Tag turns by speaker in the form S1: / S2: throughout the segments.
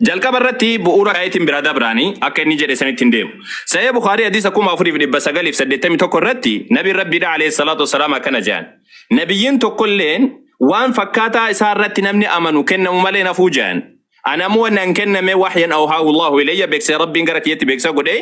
S1: Jalqaba irratti bu'uura kaayetiin biraa dabraani akka inni jedhe sanitti hin deemu. Sahih Bukhaarii hadiisa 4981 irratti Nabiin Rabbiidha alayhi salaatu wassalaam akkana jedhan. Nabiyyiin tokkolleen waan fakkaataa isaa irratti namni amanu kennamu malee hin hafuu jedhan. Ani ammoo wanni an kenname wahyan awhaahu Allahu ilayya, beeksisa Rabbiin gara kiyyatti beeksisa godhe.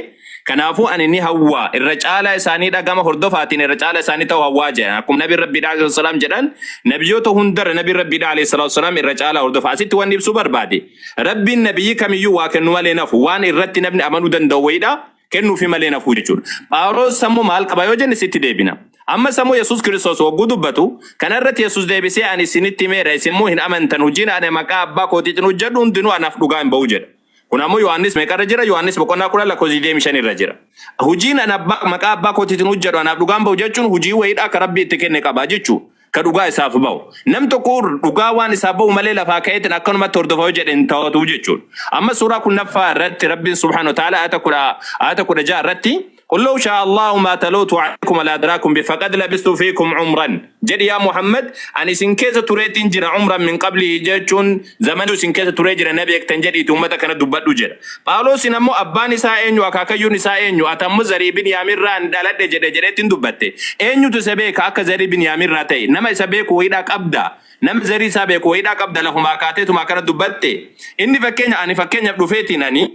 S1: Kanaafuu ani ni hawwa irra caalaa isaaniidha, gama hordofaatiin irra caalaa isaanii ta'uu hawwaa jedhan. Akkuma Nabiin Rabbiidha alayhi salaam jedhan, nabiyyoota hundarra Nabiin Rabbiidha alayhi salaatu salaam irra caalaa hordofa. Asitti wanni ibsuu barbaade, Rabbiin nabiyyi kamiyyuu waa kennu malee nafu, waan irratti namni amanuu danda'u wayiidha kennuufi malee nafuu jechuudha. Phaawulos ammoo maal qaba yoo jenne sitti deebina. Ammas ammoo Yesuus Kiristoos hogguu dubbatu, kana irratti Yesuus deebisee, ani isinitti himeera, isin immoo hin amantan, hojiin ani maqaa abbaa kootiitiin hojjedhu hundinuu anaaf dhugaa hin ba'u jedha. Kun ammoo Yohaannis meeqarra jira? Yohaannis boqonnaa 10 lakkoofsa 25 irra jira. Hojiin ani abbaa maqaa abbaa kootiitiin hojjedhu anaaf dhugaa hin ba'u jechuun hojii wayiidha akka Rabbi itti kenne qaba jechuudha. Ka dhugaa isaaf ba'u. Nam tokko dhugaa waan isaaf ba'u malee lafaa ka'eetiin akkanumatti hordofa yoo jedhe hin ta'atu jechuudha. Amma suuraa 10ffaa irratti Rabbiin subhaanahu wa ta'ala ayata 16 irratti, قل لو شاء الله ما تلوته عليكم ولا أدراكم به فقد لبثت فيكم عمرا, jedhi yaa Muhammad, ani isin keessa tureetiin jira. عمرا من قبله jechuun zamana isin keessa turee jira, na beektan jedhiiti uummata kana dubbadhu jedha. Phaawulosin ammoo abbaan isaa eenyu, akaakayyuun isaa eenyu, ati ammoo zarii Biniyaamirraa an dhaladhe jedhe jedheetiin dubbatte. Eenyutu isa beeka akka zarii Biniyaamirraa ta'e? Nama isa beeku wayiidhaa qabda? Nama zarii isaa beeku wayiidhaa qabda? Lafumaa kaateetuma akkana dubbatte. Inni fakkeenya ani fakkeenyaaf dhufeetiin ani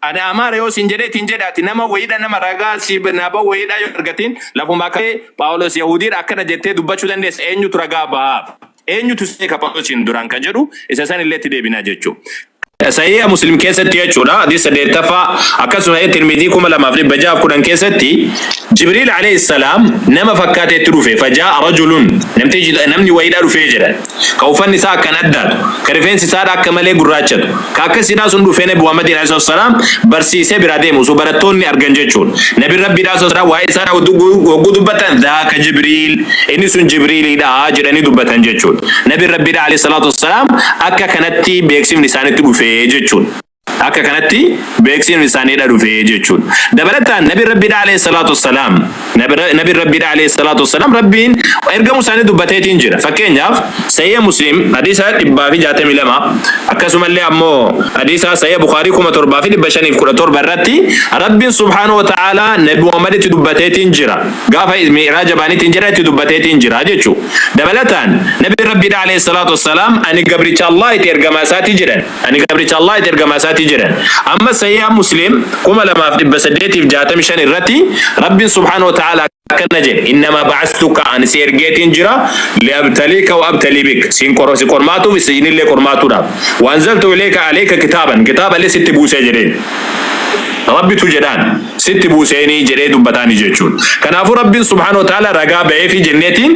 S1: Amaara yoo siin jedheetiin jedhe, ati nama wayiidha, nama ragaa si naba wayiidha yoo argatiin lafumaa ka'ee Phaawulos Yahudiidha akkana jettee dubbachuu dandeessa? Eenyutu ragaa bahaaf? Eenyutu seeka Phaawulosiin duraan kan jedhu isa san illee itti deebinaa jechuudha. Sahiha Muslim keessatti jechuudha, hadiis saddeettaffaa, akkasuma Tirmidii 2610 keessatti Jibriil alayhi salaam nama fakkaateetti dhufe. فجاء رجل, namtichi, namni wayiidha dhufee jedhan, ka uffanni isaa akkan addaatu, ka rifeensi isaadha akka malee gurraachatu, ka akkasiidhaa sun dhufee Nabi Muhammadin alayhi salaam barsiisee biraa deemu osoo barattoonni argan jechuudha. Nabi Rabbiidhaa sallallahu waa'ee isaa hogguu dubbatan, "ذاك جبريل", inni sun Jibriilidha jedhanii dubbatan jechuudha. Nabi Rabbiidhaa alayhi salaatu wassalaam akka kanatti beeksifni isaanitti dhufee jechuudha. Akka kanatti beeksifni isaaniidha dhufee jechuudha. Dabalataan Nabi Rabbiidha alayhi salaatu wassalaam, Nabi Rabbiidha alayhi salaatu wassalaam, Rabbiin ergamuu isaanii dubbateetiin jira. Fakkeenyaaf Sahiha Muslim hadiisa 162, akkasumallee ammoo hadiisa Sahiha Bukaarii 7517 irratti Rabbiin subhaanahu wa ta'aalaa Nabi Muhammaditti dubbateetiin jira. Gaafa mi'raaja baaniitiin jira itti dubbateetiin jira jechuudha. Dabalataan Nabi Rabbiidha alayhi salaatu wassalaam ani gabricha Allaahiti, ergamaa isaati jedhan. Ani gabricha Allaahiti, ergamaa isaati jedhan. Amma Sahiha Muslim 2865 irratti Rabbiin subhaanahu wa ta'aalaa akkana jedhe: "إنما بعثتك", ani si ergeetiin jira, "لأبتليك وأبتلي بك", siin qoro, si qormaatuuf, isinillee qormaatuudhaaf. "وأنزلت إليك عليك كتابا", kitaaba illee sitti buusee jedheen. Rabbitu jedhaan sitti buuseenii jedhee dubbataani jechuudha. Kanaafuu Rabbiin subhaanahu wa ta'ala ragaa ba'eefi jenneetiin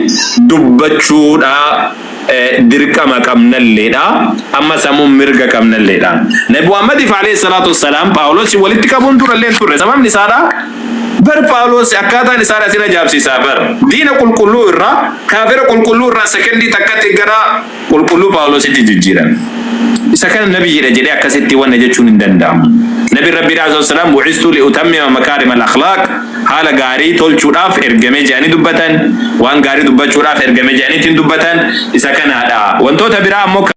S1: dubbachuudha dirqama qabnalleedha. Amma sammuun mirga qabnalleedha. Nabi Muhammadiif alayhi salaatu wassalaam Phaawulos walitti qabuun durallee hin turre. Sababni isaadha, bar Phaawulos akkaataan isaa asin ajaa'ibsiisaa bar. Diina qulqulluu irraa, kaafira qulqulluu irraa sekendii takkatti gara qulqulluu Phaawulositti jijjiirame. Isa kana nabiyyiidha jedhee akkasitti wanna jechuun hin danda'amu. Nabi Rabbi sallallahu "بعثت لأتمم مكارم الأخلاق", haala gaarii tolchuudhaaf ergame jedhanii dubbatan, waan gaarii dubbachuudhaaf ergame jedhaniitiin dubbatan, isa kanaadha. Wantoota biraa ammoo